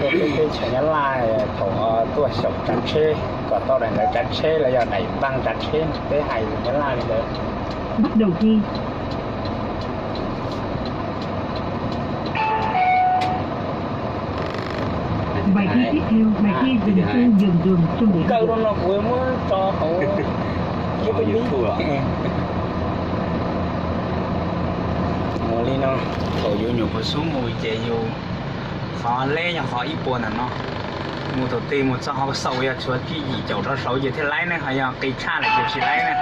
Tuaj peb teb chaws Nyab Laj thaum tuaj xyaum tsav tsheb, kom tau daim ntawv tsav tsheb los yog daim npaj tsav tsheb, peb hais lus Nyab Laj li ntawd. Bắt đầu ghi. Bài thi tiếp theo, bài thi dừng xe nhường đường cho người đi bộ. Kaw rau no kuv muab tso hauv YouTube. Mus li no, thaum yus nyuam qhuav xub mus ces yus qhov leb yog qhov ib puas ntawm no, mus thaum twg mus txog hauv xaus yog tshuav tsib yim caum rau saud ces thiaj laib ne, ho yog qis tshaj lawm ces tsis laib ne.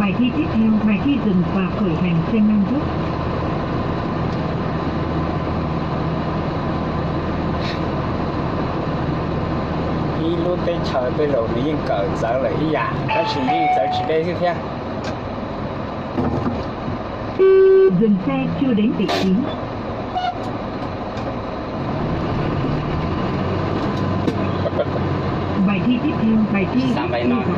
Bài thi tiếp theo, bài thi dừng và khởi hành xe ngang dốc. Ib lub teb chaws tej zaum nws yeej kawm txawv lawm ib yam, tab sis yeej txawv tsis deb xwb thiab. Dừng xe chưa đến vị trí. Bài thi tiếp theo, bài thi đi dọc vào nơi cũ.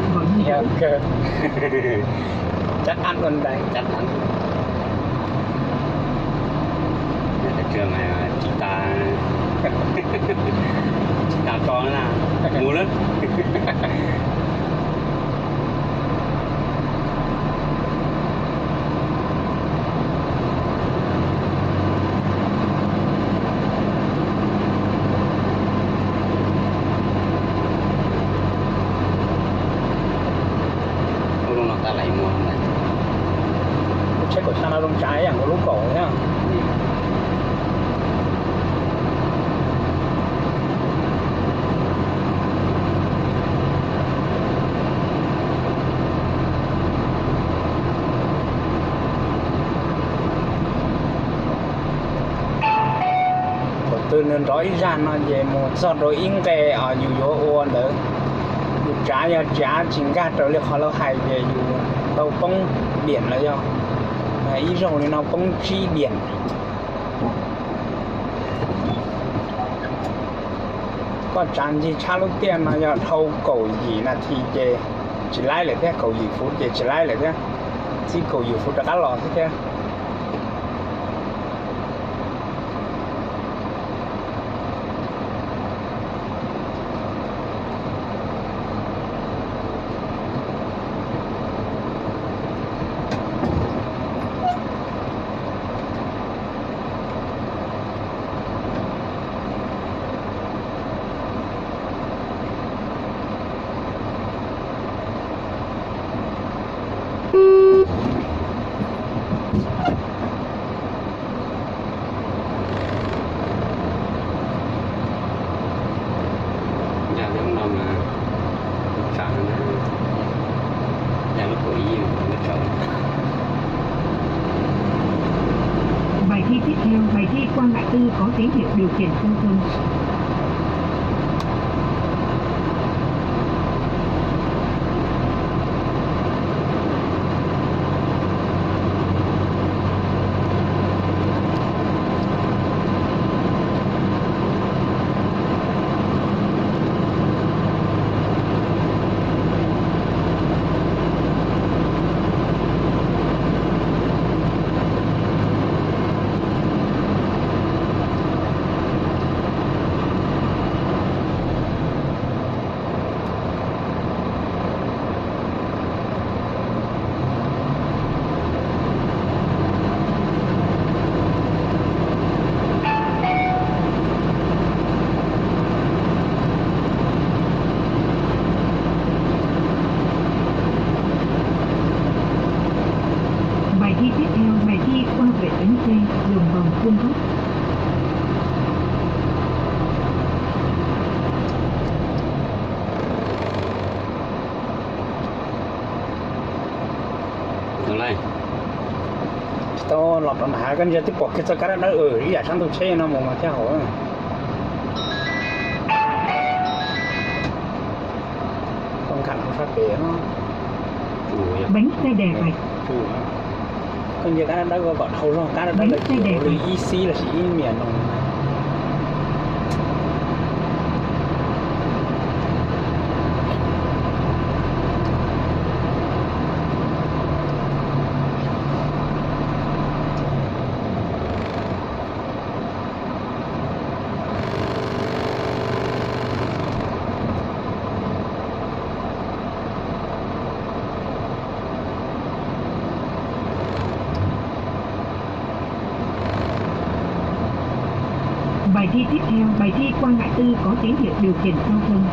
Chắc ăn luôn đây, chắc ăn. Trường này chỉ ta, chỉ ta cho nó là mua lắm. Ua lub no tab lais muag lawm. Lub tsheb kaum xya no zoo tsav ib yam nkaus lub kaum thiab. Thaum twg nws nrov ib zaj no ces mus txog rau ib nqe yus yuav ua ntawd, yus tsav yog tsav tsis nkag raws li qhov lawv hais ces yus tau poob diam los yog ib zaug li no poob tsib diam. Koj tsav ncig tshab lub tiaj no yog dhau kaum yim nas this ces tsis laib lawm thiab, kaum yim fuv ces tsis laib lawm thiab, txij kaum yim fuv rov qab los xwb thiab. Yog lub no mas tsav na, yog lub kaum ib mas lub tsav. Bài thi tiếp theo, bài thi qua ngã tư có tín hiệu điều khiển giao thông. Bài thi tiếp theo, bài thi qua vệ bánh xe, đường vòng cung cấp. Tsis tau los rau nram hav, koj ntsia twb pom kiag txoj kab dawb dawb, ib yam sab ntug tsheb no mus mas thiaj hauv. Koj nkag sab pem no. Bánh xe đè vạch. Koj ntsia kab dawb dawb kom dhau zog, kab dawb dawb ntawd ces ua li ib xib los sis ib mias no. Bài thi tiếp theo, bài thi qua ngã tư có tín hiệu điều khiển giao thông.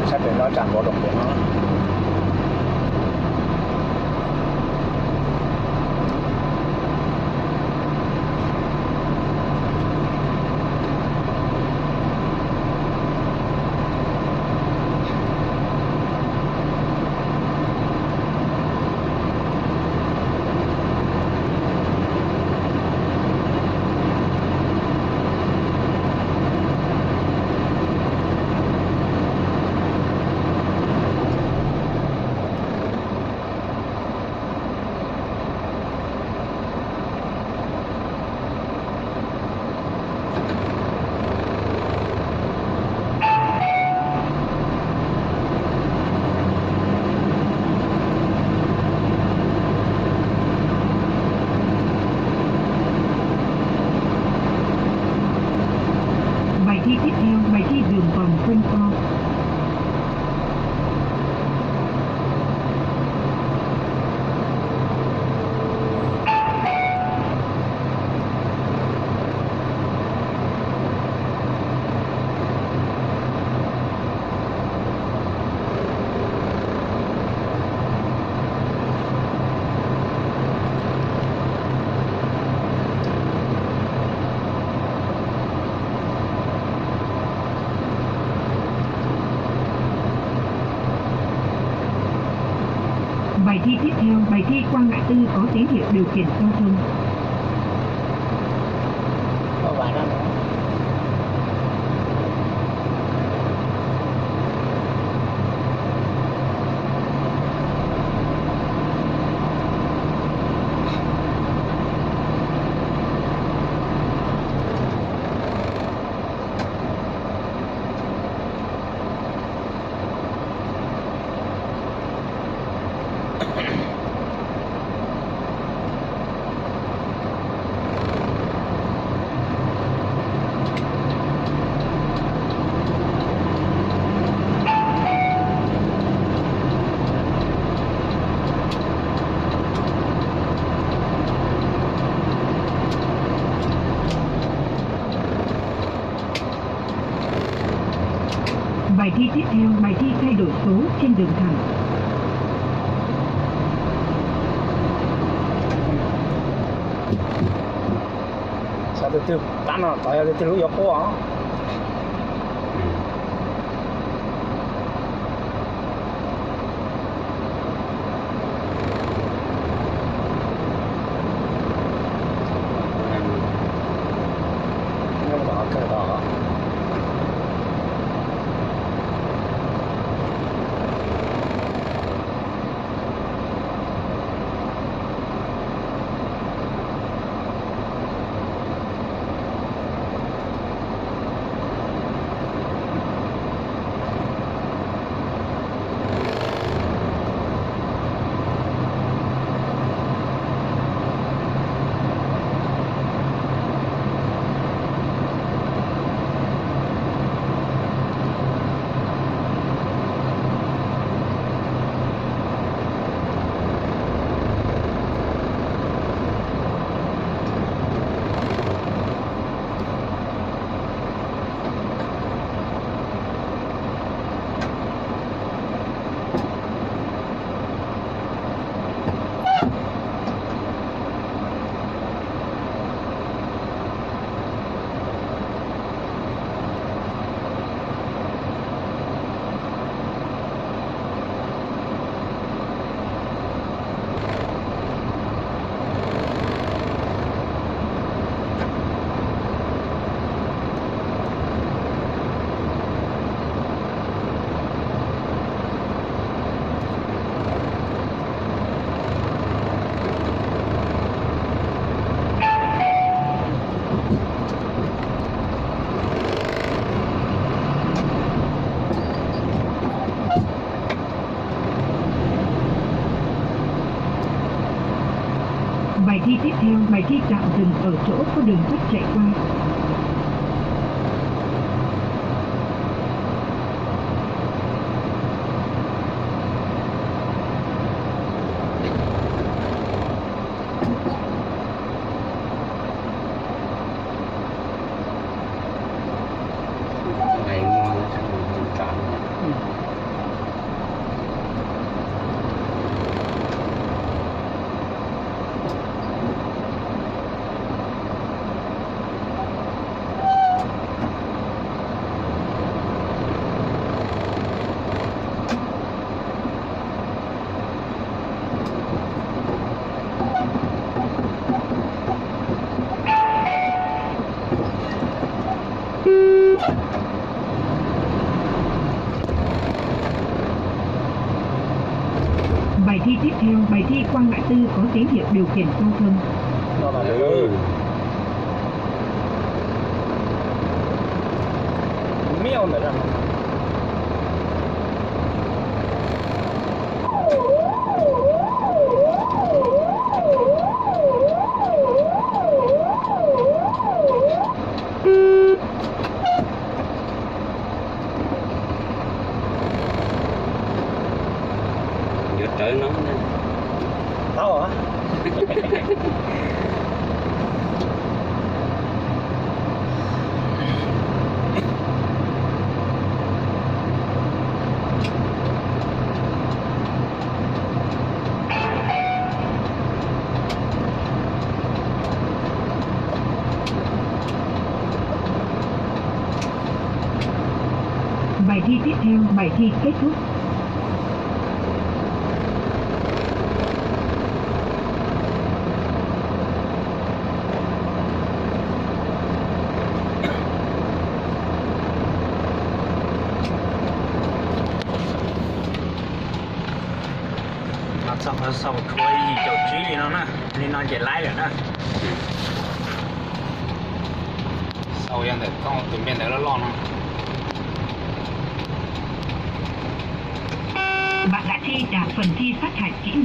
Sab pem no tsam npov doo pem no. Bài thi tiếp theo, bài thi đường vòng quanh co. Bài thi tiếp theo, bài thi qua ngã tư có tín hiệu điều khiển giao thông. Bài thi tiếp theo, bài thi thay đổi số trên đường thẳng. Xav tus twg pab no, xav yog tus twg lub yuav qub os. Bài thi tạm dừng ở chỗ có đường sắt chạy qua. Bài thi tiếp theo, bài thi qua ngã tư có tín hiệu điều khiển giao thông. Yuav rawv no. Tau. Bài thi tiếp theo, bài thi kết thúc. Txog qhov xaus tshuav yim caum tsib li no na, li no ces laib lawm na. Xaus yog ntawm tus npe ntawd loj loj no. Bạn đã thi đạt phần thi sát hạch kỹ năng.